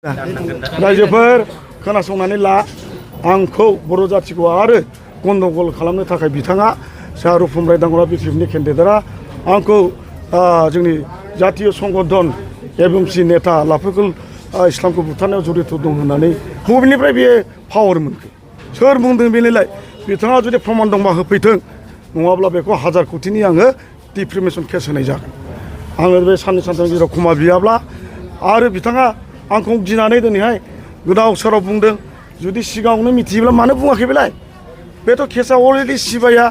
रायजोफोर खोनासंनानै ला आंखौ बर' जाथिखौ आरो गन्दगल खालामनो थाखाय बिथाङा साहा रुपमराय दांगुरा बिटिएफनि केन्डिडेटआ आंखौ जोंनि जातीय संगठन एबंसि नेता लाफोकल इस्लामखौ बुथारनायाव जड़ित दं होननानै बबेनिफ्राय बे पावार मोनखो सोर बुंदों बेनिलाय बिथाङा जुदि प्रमाण दंबा होफैथों नङाब्ला बेखौ हाजार कोटिनि आङो डिफेमेसन केस होनाय जागोन आङो बे साननै सानथामनि गेजेराव क्षमा बियाब्ला आरो बिथाङा आंखौ गिनानै दिनैहाय गोदाव सोराव बुंदों जुदि सिगाङावनो मिथियोब्ला मानो बुङाखै बेलाय बेथ' केसआ अलरेडि सिबिआइआ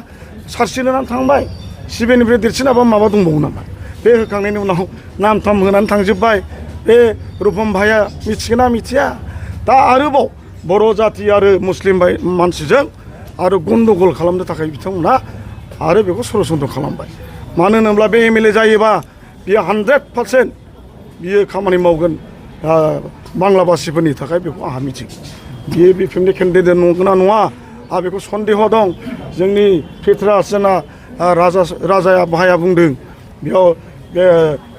सारसिनानै थांबाय सिबिआइनिफ्राय देरसिनाबा माबा दंबावो नामा बे होखांनायनि उनाव नाम थाम होनानै थांजोब्बाय बे रुपम भाइआ मिथिगोना मिथिया दा आरोबाव बर' जाति आरो मुस्लिम मानसिजों आरो गन्दगल खालामनो थाखाय बिथांमोना आरो बेखौ षड़यन्त्र खालामबाय मानो होनोब्ला बे एमएलए जायोबा बियो 100% बियो खामानि मावगोन बांलाबासिफोरनि थाखाय बेखौ आंहा मिथिगौ बियो बिपिएफनि केन्डिडेट नंगौना नङा आंहा बेखौ सन्देह दं जोंनि प्रिथ्वीराज जोंना राजाया भाइआ बुंदों बेयाव बे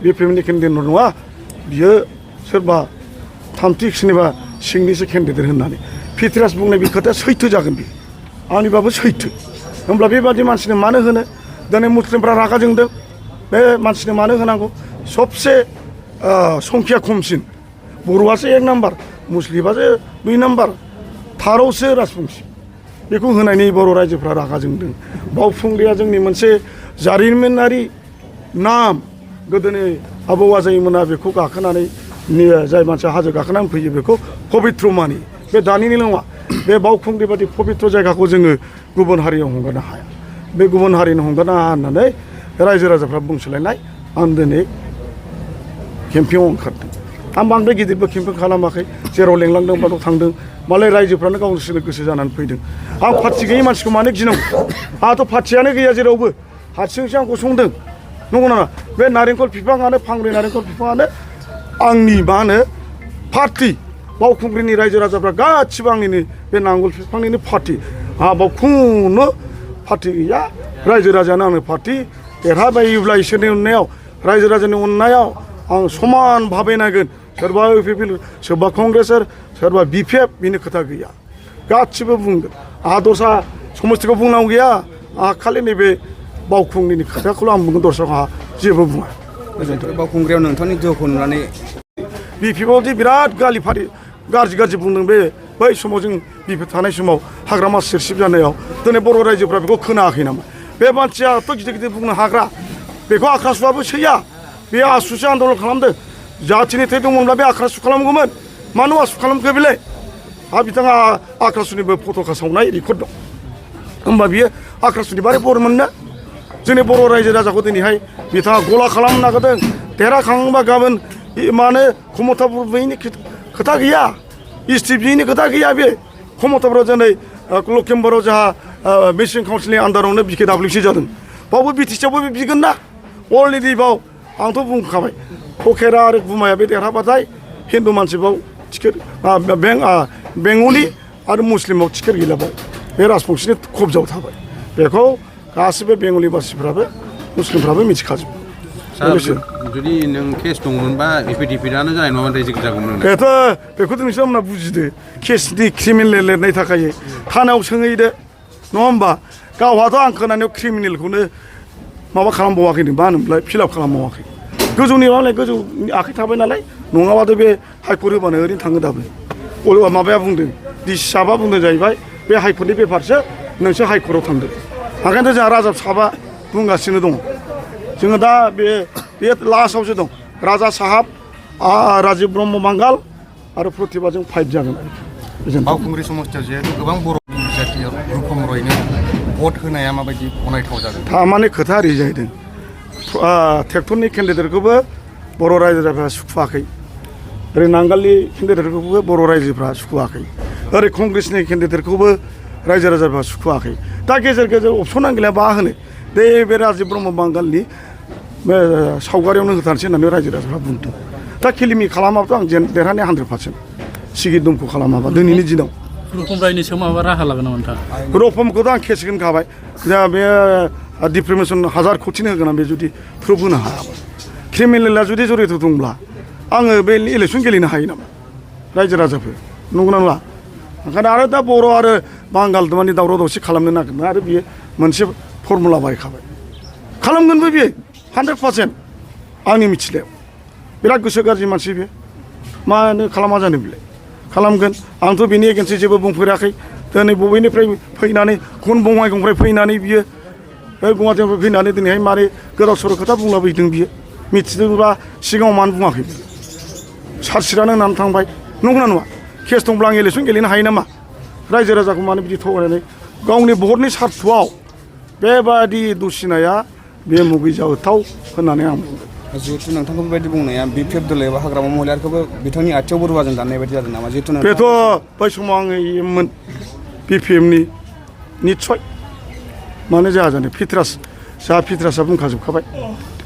बिपिएफनि केन्डिडेट नङा बियो सोरबा थामथि सोरनिबा सिंनिसो केन्डिडेट होननानै प्रिथ्वीराज बुंनाय बे खोथाया सैथो जागोन बे आंनिबाबो सैथो होमब्ला बेबादि मानसिनो मानो होनो दिनै मुस्लिमफ्रा रागा जोंदों बे मानसिनो मानो होनांगौ सबसे संख्या खमसिन बर'आसो 1 नाम्बार मुस्लिमासो 2 नाम्बार थारावसो राजबंसि बेखौ होनायनि बर' रायजोफ्रा रागा जोंदों बावखुंग्रिया जोंनि मोनसे जारिमिनारि नाम गोदोनि आबौ आजैमोना बेखौ गाखोनानै जाय मानसिया हाजो गाखोनानै फैयो बेखौ पबित्र मानि बे दानिनि नङा बे बावखुंग्रि बादि पबित्र जायगाखौ जोङो गुबुन हारियाव हगारनो हाया बे गुबुन हारिनो हगारनो हाया होननानै रायजो राजाफ्रा बुंसोलायनाय आं दिनै केम्पिंआव ओंखारदों आं बांद्राय गिदिरबो केम्पिं खालामाखै जेराव लेंलांदों बाव थांदों मालाय रायजोफ्रानो गावसोरनो गोसो जानानै फैदों आं पार्टि गैयै मानसिखौ मानो गिनांगौ आंहाथ' पार्टियानो गैया जेरावबो हारसिंसो आं गसंदों नंगौ नामा बे नारेंखल बिफाङानो फांब्रै नारेंखल बिफाङानो आंनि मा होनो पार्टि बावखुंग्रिनि रायजो राजाफ्रा गासिबो आंनिनो बे नांगोल बिफांनिनो पार्टि आंहा बाव खुनु पार्टि गैया रायजो राजायानो आंनो पार्टि देरहाबायोब्ला इसोरनि अननायाव रायजो राजानि अननायाव आं समान भाबै नायगोन सोरबा इउपिपि सोरबा कंग्रेसर सोरबा बिपिएफ बेनि खोथा गैया गासिबो बुंगोन आंहा दस्रा समस्तिखौ बुंनांगौ गैया आंहा खालि नैबे बावखुंग्रिनि खोथाखौल' आं बुंगोन दस्राखौ आंहा जेबो बुङा बावखुंग्रियाव नोंथांनि दोहौखौ नुनानै बिपिएफआवदि बिराद गालिफारि गाज्रि बुंदों बे बै समाव जों बिपिएफ थानाय समाव हाग्रामा सेरसिब जानायाव दिनै बर' रायजोफ्रा बेखौ खोनायाखै नामा बे मानसियाथ' गिदिर गिदिर बुंनो हाग्रा बेखौ आख्रासुआबो सैया बे आसुसो आन्दलन खालामदों जाथिनि थै दंमोनब्ला बे आख्रासु खालामगौमोन मानो आसु खालामखो बेलाय आरो बिथाङा आख्रासुनिबो फट'खा सावनाय रेकर्ड दं होमबा बियो आख्रासुनि बारै बर मोननो जोंनि बर' रायजो राजाखौ दिनैहाय बिथाङा गला खालामनो नागिरदों देरहाखाङोबा गाबोन मानो क्षमताफोरनि खोथा गैया इस्टिपिनि खोथा गैया बे क्षमताफोराव दिनै लखिमपुराव जोंहा मेसिन काउन्सिलनि आन्दारावनो बिकेडब्लिउसि जादों बावबो बिटिसिआवबो बिगोन ना अलरेडि बाव आंथ' बुंखाबाय फकेरा आरो गुमाया बे देरहाबाथाय हिन्दु मानसिबाव टिकेट बेंगलि आरो मुस्लिमाव टिकेट गैला बाव बे राजबंसिनि खबजायाव थाबाय बेखौ गासिबो बेंगलि बासिफ्राबो मुस्लिमफ्राबो मिथिखाजोबो जुदि नों केस दंमोनबा एफिडेभिटआनो जानाय नङा रायजो जागौमोन बेखौथ' नोंसोर होनना बुजिदो केसनि क्रिमिनेल लिरनाय थाखायो थानायाव सोंहैदो नङा होमबा गावहाथ' आं खोनानायाव क्रिमिनेलखौनो माबा खालामबावाखैनो मा होनोमोनलाय फिलाप खालामबावाखै गोजौनि माबालाय गोजौनि आखाइ थाबाय नालाय नङाबाथ' बे हाइकर्ट होबानो ओरैनो थाङो दाबो माबाया बुंदों डिसि साबा बुंदों जाहैबाय बे हाइकर्टनि बेफारसो नोंसो हाइकर्टआव थांदो ओंखायनोथ' जोंहा राजा साबा बुंगासिनो दङ जोङो दा बे लास्टआवसो दं राजा साहाब राजिब ब्रह्म बांगाल आरो प्रतिभाजों फाइट जागोन बावखुंग्रि समस्तियाव जिहेतु गोबां बर' जाथि रुपम रयनो भट होनाया माबायदि गनायथाव जागोन थारमाने खोथा ओरै जाहैदों ट्रेक्टरनि केन्डिडेटखौबो बर' रायजोफ्रा सुखुवाखै ओरै नांगालनि केन्डिडेटखौबो बर' रायजोफ्रा सुखुवाखै ओरै कंग्रेसनि केन्डिडेटखौबो रायजो राजाफ्रा सुखुवाखै दा गेजेर गेजेर अपसन नांगौलाय मा होनो बे राजिब ब्रह्म बांगालनि सावगारियावनो होथारसै होननानै रायजो राजाफ्रा बुंदों दा खेलिमि खालामाबाथ' आं देरहानाय 100% सिगित दमखौ खालामाबा दिनैनि दिनाव रुपम रायनि सायाव माबा राहा लागोन नामा नोंथां रुपमखौथ' आं केस होनखाबाय दा बे डिफेमेसन 1000 कोटिनि होगोन आं बे जुदि प्रुफ होनो हायाबा क्रिमिनेला जुदि जड़ित दंब्ला आङो बे इलेक्सन गेलेनो हायो नामा रायजो राजाफोर नंगौना नङा ओंखायनो आरो दा बर' आरो बांगाल माने दावराव दावसि खालामनो नागिरदों आरो बियो मोनसे फर्मुला बाहायखाबाय खालामगोनबो बियो 100% आंनि मिथिनायाव बिराद गोसो गाज्रि मानसि बियो मानो खालामा जानो बिलाय खालामगोन आंथ' बिनि एगेन्सै जेबो बुंफेराखै दिनै बबेनिफ्राय फैनानै गुबुन बङाइगावनिफ्राय फैनानै बियो बे गुवाहाटिनिफ्राय फैनानै दिनैहाय मारै गोदाव सोराव खोथा बुंलाबायदों बियो मिथिदोंबा सिगाङाव मानो बुङाखै बियो सारसिरानो होननानै थांबाय नंगौना नङा केस दंब्ला आं इलेकसन गेलेनो हायो नामा रायजो राजाखौ मानो बिदि थगायनानै गावनि भटनि सार्थआव बेबादि दुसिनाया बे मुगैजाथाव होननानै आं बुंदों जिहेतु नोंथांखौ बेबायदि बुंनाया बिपिएफ दोलो एबा हाग्रामा महिलारिखौबो बिथांनि आथिङाव रुवाजों दाननाय बायदि जादों नामा जिहेतु बेथ' बै समाव आङो इयोमोन बिपिएमनि निस्सय मानो जाया जानो फितरास जाहा फितरासआ बुंखाजोबखाबाय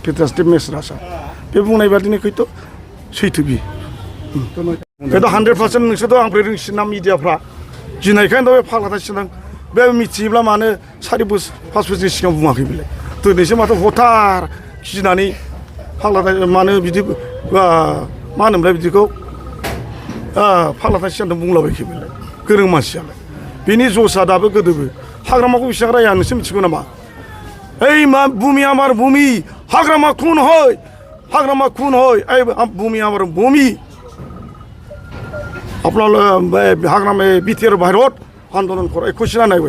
फितरास देब मेसरासआ बे बुंनाय बादिनिखैथ' सैथो बियो बेथ' 100% नोंसोरथ' आंफ्राय रोंसिना मिडियाफ्रा गिनायखायनोथ' बे फाग्ला थासिदों बे मिथियोब्ला मानो 4 बोसोर 5 बोसोरनि सिगां बुङाखै बेलाय दिनैसो माथो हथार गिनानै फाग्ला मानो बिदि मा होनोमोनलाय बिदिखौ फाग्ला थासिदों बुंलाबायखै बेलाय गोरों मानसियालाय बिनि जसआ दाबो गोदोबो हाग्रामाखौ बेसेबां राया नोंसोर मिथिगौ नामा ओइ मा भूमि आमार भूमि हाग्रामा खुन হয় हाग्रामा खुन হয় এই ভূমি আমার ভূমি আপনার হাগ্রামে বিটিআর বাহিৰত আন্দোলন কৰা 21 না নাই